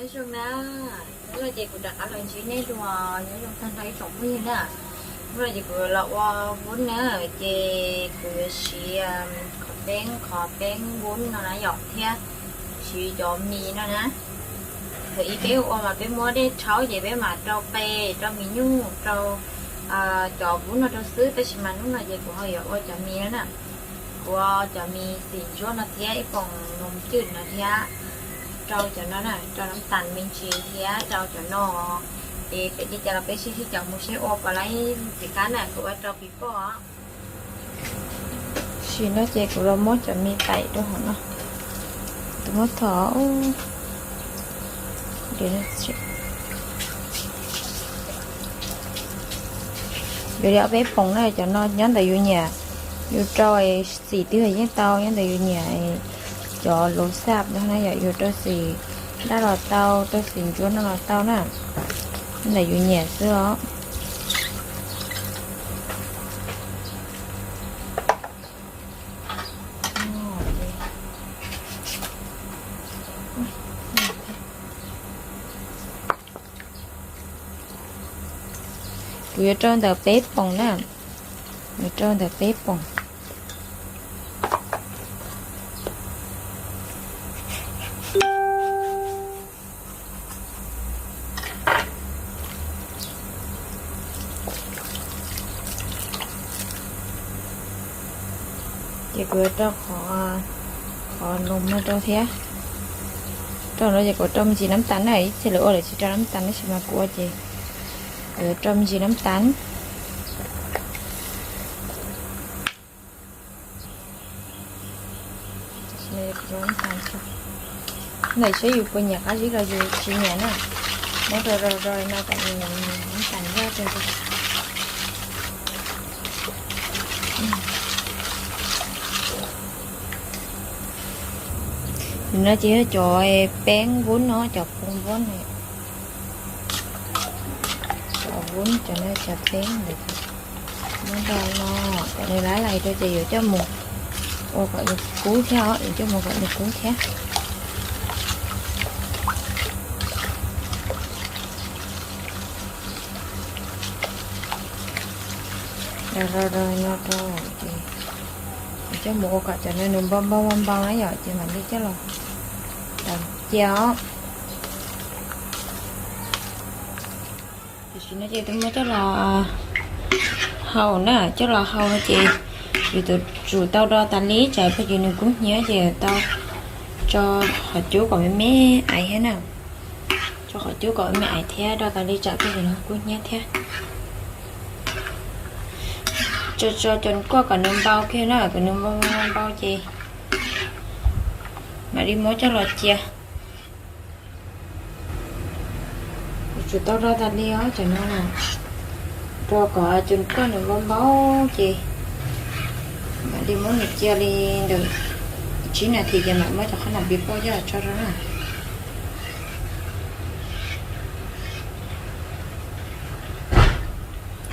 Nyob zoo na, hnub no ces kuv rov qab los ntsib nej dua, nyob zoo tag nrho ib tsoom phooj ywg na. Hnub no ces kuv los ua vub na, ces kuv yuav siv qhov peeb, qhov peeb vub no na yom, thiab siv cov mis no na. Thaum ub peb ua mas peb muab dej rhaub ces peb mam rau qe, rau mis nyuj, rau cov vub no rau xwb, tab sis mas hnub no ces kuv ho yuav ua cov mis no na. Kuv ua cov mis xim ntsuab no thiab ib poom noos cwj no thiab, rau cov no na, rau nab tas me ntsis thiab rau cov no. Es peb li cas los peb sib sib caum mus seb ua puas laib txiv qab na, kuv ua rau pis poj. Tam sim no ces kuv los muab cov mis paim rau hauv no, tus muab thom. Yuav li ob peb poom na, cov no nyob ntawm yus nyiam, yus rau xim twg yeej tau, nyob ntawm yus nyiam. Cov luv xaj no na yom, yus rau xim daj los tau, rau xim ntsuab no los tau na, nyob ntawm yus nyiam xwb os. Kuv yuav rau ntawm peb poom na, yuav rau ntawm peb poom. Ces kuv yuav rau qhov, qhov noos no rau thiab. Rau no ces kuv rau me ntsis nab tas na, ib txhia lawv ua lawv tsis rau nab tas, tab sis mas kuv ua ces kuv yuav rau me ntsis nab tas. Ntawm saib yus puas nyiam qab zib los yus tsis nyiam na. Muab rau rau rau no kom nws nab tas ncaj rau. Nws no ces yog cov peeb vub no, cov poom vub no. Cov vub cov no cov peeb ntawd. Muab rau no, kom nws lab lais rau ces yuav coj mus ua kom nws kub thiab os, yuav coj mus kom nws kub thiab. Rau rau no rau ces yuav coj mus ua kom cov no nws npau npau npau npau na yom, ces mam li coj los tau cia os. Tam sim no ces twb muab coj los hau na, coj los hau no ces yus tus tsum tau do tas li tsam pog ces nws kub hnyiab ces tau tso qhov cub kom me me ais thiab na. Tso qhov cub kom me me ais thiab do tas li tsam pog ces nws kub hnyiab thiab. Tso tso cov koj kom nws npau kiag na, kom nws npau npau ces mam li muab coj los cia. Tsum tau do tas li os cov no na, rau kom cov koj nws npau npau ces mam li muab nws cia li ntawm tsib nas this ces mam muab cov qhob noom pis poj coj los tso rau na.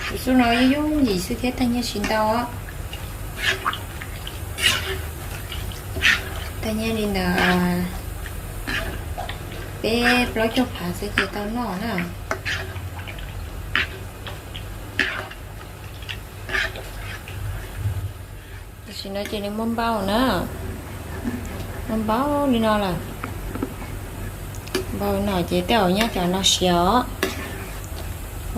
Tus xub no yooj yooj yim xwb thiab tag nyiaj tsis ntau. Tag nyiaj li ntawm peb plaub caug phav xwb ces tau noj na. Tam sim no ces nws muaj npau na, muaj npau li no lawm. Npau no ces tej zaum nyob cov no siav os.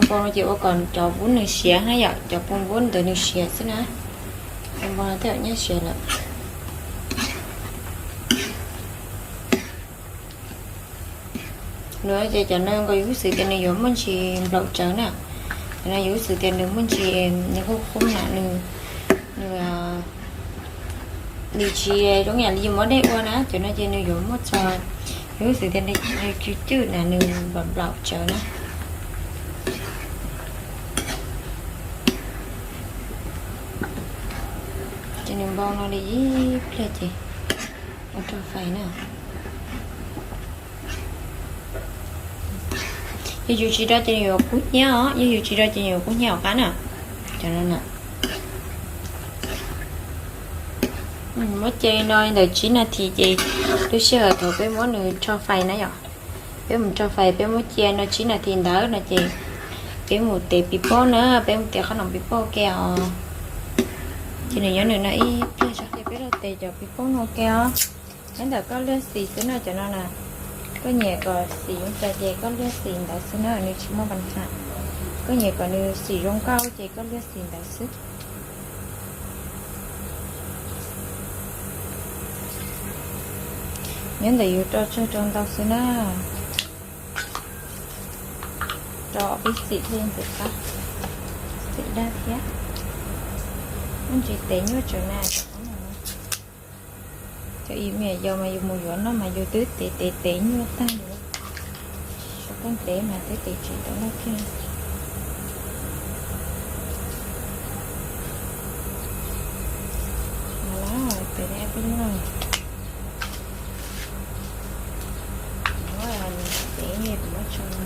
Npau no ces ua kom cov vub nws siav na yom, cov poom vub ntawd nws siav xwb na. Npau no tej zaum nyob siav lawm. Nws ces cov no nkaus yus xwm tias nws yuav muaj ntsis nplaum tsawv na. Cov no yus xwm tias nws muaj ntsis, nws qub qub na, nws, nws, nws tsis zoo yam li yus muab dej ua na, cov no ces nws yuav muaj txog, yus xwm tias nws cwj cwj na, nws nplaum nplaum tsawv na. Ces nws npau no li ib pliag ces ua rau fais na. Yog yus tsis do ces nws yuav kub hnyiab os, yog yus tsis do ces nws yuav kub hnyiab hauv qab na. Cov no na, muab cia li no ntawm tsib nas this ces lub sij hawm thaum peb muab nws rho fais na yom, Peb mus rau fais peb muab cia no tsib nas this ntawd no ces peb mus tev pis pob na, peb mus tev qhob noom pis pob ua ke os. Ces nws nyob nws no ib pliag tso ces peb los tev cov pis pob no ua ke os. Nyob ntawm koj luag xim xwb no cov no na, koj nyiam kom xim zoo cas ces koj luag xim ntawd xwb na, nws tsis muaj pab ha. Koj nyiam kom nws xim zoo nkauj ces koj luag xim ntawd xwb. Nyob ntawm yus rau tsawg rau ntau xwb na. Rau ob peb xim thiaj ntxim qab, ntxim daj thiab. Muaj ntsis tev nyuaj tsawv na. Cov ib me nyuam yaus mas yus mus yuav noj mas yus twb tev tev tev nyuaj tag li. Sau koj ntev mas twb tev tsis tau noj kiag. Los, peb peb noj. Muab tev, kuv muab tso no.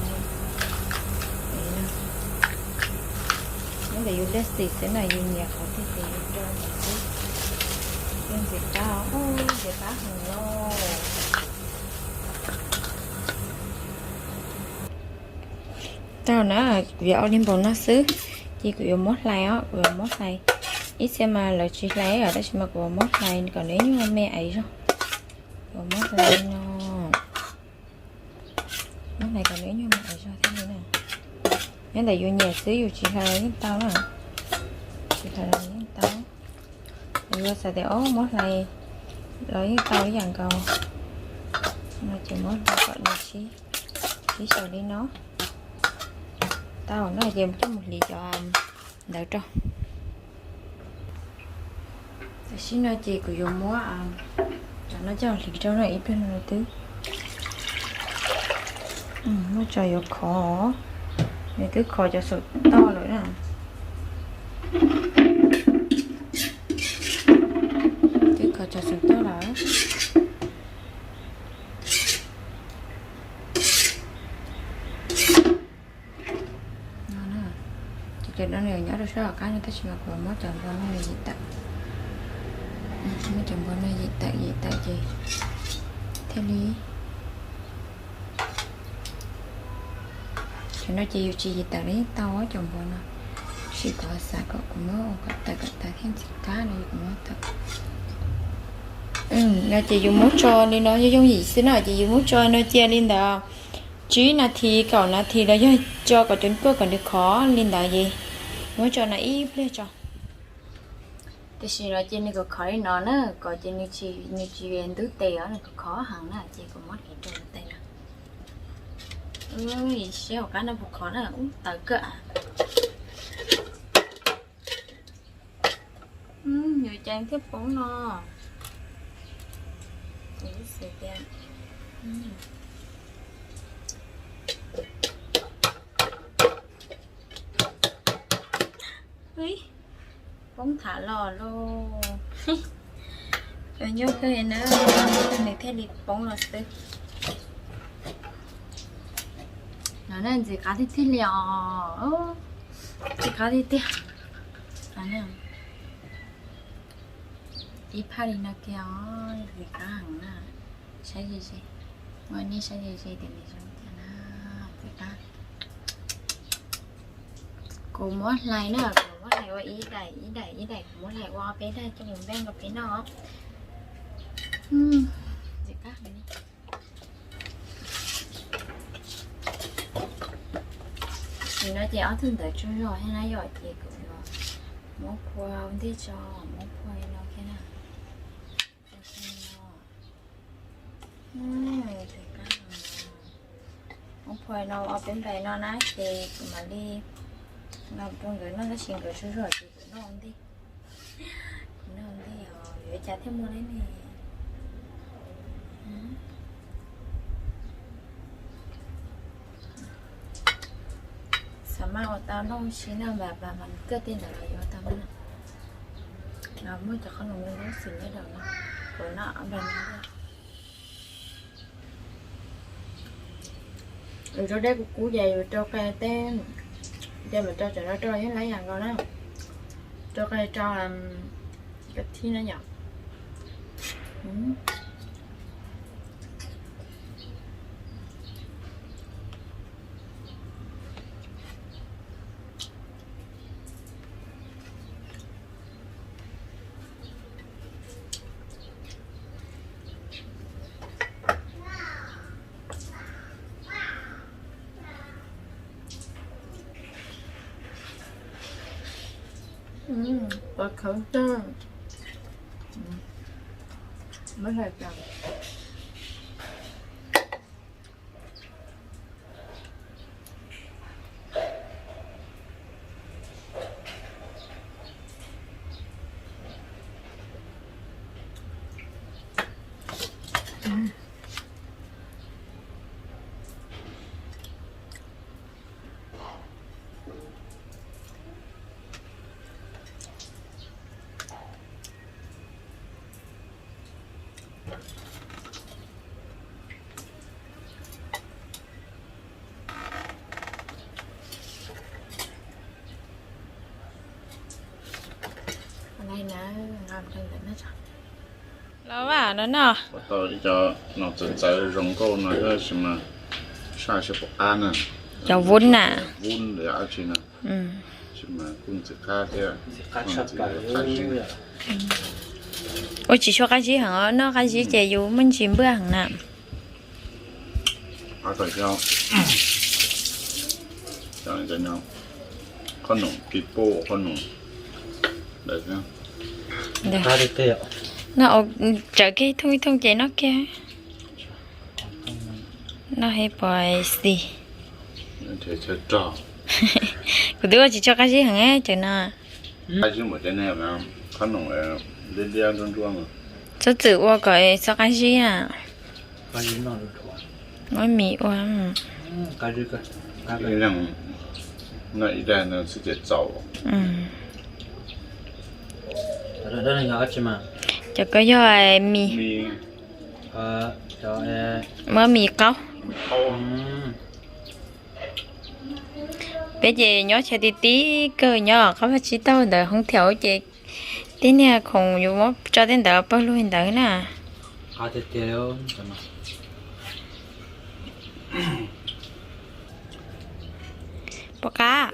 Nyob ntawm yus luag xim xwb na, yus nyiam qhov twg ces yus rau ntawd xwb. Ntxim qab, ntxim qab heev lauj. Tau na, kuv yuav ua li npaum no xwb, ces kuv yuav muab hlais os, kuv yuav muab hlais. Ib txhia mas lawv tsis hlais os, tab sis mas kuv yuav muab hlais kom nws ib nyuag me aiv zog. Kuv yuav muab hlais li no. Muab hlais kom nws ib nyuag me aiv zog thiab li na. Nyob ntawm yus nyiam xwb, yus tsis hlais los yeej tau na. Tsis hlais los yeej tau. Yus xav tias o muab hlais los yeej tau ib yam nkaus. No ces muab hlais kom nws sib, sib xyaw li no. Tau no ces coj mus hliv cov ntawd rau. Tam sim no ces kuv yuav muab cov no coj hliv rau no ib pliag no twb muab tso yuav khov, nws twb khov cov saum toj lawm na. Twb khov cov saum toj lawm. Ces cov no nws nyob rau sab tom qab no tab sis mas kuv muab cov npua no yim tawm. Muab cov npua no yim tawm yim tawm ces thiaj li. Cov no ces yus tsis yim tawm los yeej tau cov npua no, tab sis kuv xav kom kuv muab ua kom tawm kom tawm thiaj ntxim qab no kuv muab tawm. No ces yus muab tso li no yooj yooj yim xwb na, ces yus muab tso no cia li ntawd tsib nas this kaum nas this los yog tso kom cov kuaj kom nws khov li ntawd ces muab tso no ib pliag tso. Tiam sis no ces nws kom khov li no na, kom ces nws tsis, nws tsis ntub tes os, nws kom khov heev na ces kuv muab hliv rau tes no. Siab hauv qab no puas khov na, ub tawv kawg. Yuav cas thiaj poob no. Kuv xav tias poob tham los lauj. Nyuaj kawg na, nws thiaj li poob los xwb. No na ntxim qab tiag tiag li os. Ntxim qab tiag tiag. Ib phaj li no kiag os, ntxim qab heev na. Saib ze ze, ua nej saib ze ze tias nws zoo tiag na, ntxim qab. Kuv muab hlais na, kuv muab hlais ua ib daim ib daim ib daim, kuv muab hlais ua peb daim coj mus npej rau peb noj. Ntxim qab heev li. Nim no ces ob tug ntawd tsaug zog thiab na yom, ces kuv yuav muab phua ua ntej tso, muab phua li no thiab na. Muab phua li no ua peb nplais no na, ces kuv mam li los rau nkawd noj, tab sis nkawd tsaug zog ces kuv noj ua ntej. Kuv noj ua ntej os, yuav cas thiaj muaj li ne. Xav mas ua tau noj si na, mas mas kawg tej ntawd los yuav tau na. Los muaj cov qhob noom me lub xim nyob rau no, kuv noj ob nplais no. Yus rau dej kub kub ces yus rau qe teb, ces mam rau cov no rau yeej lab yam nkaus na. Rau qe rau kav thib na yom. Ua khawv tag. Muab hlais tas. Los vas no no. Ua tau ib co no txawv txawv zoo nkauj no tab sis mas saj seb puas qab na. Cov vub na. Vub los yog dab tsi no. Tab sis mas kuj ntxim qab thiab. Ua tsis tshua qab zib heev os, noj qab zib ces yus muaj ntsis npaj heev na. Qhob noom kis puj qhob noom. No, tsawv kiag thooj ib thooj ces noj kiag. Noj hib pos xis. Kuv twb ua tsis tshua qab zib heev cawm no. Txhob txwm ua kom txhob qab zib na. Muab mis ua. Cov ko yog mis. Muab mis qaub. Peb ces nyob chaw ti ti kawg, nyob qab vaj tsib taug ntawd hoob thiaum ces tej niag khoom yus muab tso tej ntawd pawg lug li ntawd na. Puas qab?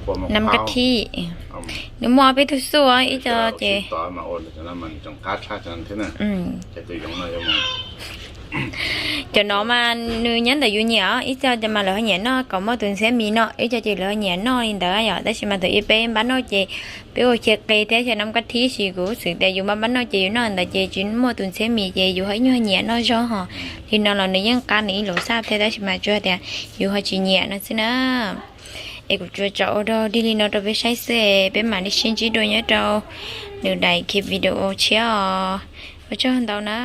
Nam ka thi. Nws muaj peb tug xuj, ib co ces cov no mas nws nyob ntawm yus nyiam, ib co ces mas lawv ho nyiam noj kom muaj tus ntxhiab mis no, ib co ces lawv ho nyiam noj li ntawd yom. Tab sis mas thaum ub peb npaj noj ces peb ua kiag qe thiab xyaw nam ka thi, sis kuv xav tias yus npaj npaj noj ces yus noj ntawd ces tsis muaj tus ntxhiab mis ces yus ho ib nyuag nyiam noj zog ho. Li no los nws yeej qab nws ib lub xaj thiab, tab sis mas tsuas tias yus ho tsis nyiam no xwb na. Es kuv tsuas tso ua dog dig li no rau peb saib xwb, peb mam li sib ntsib dua nyob rau lwm daim video tshiab os. Ua tsaug ntau na.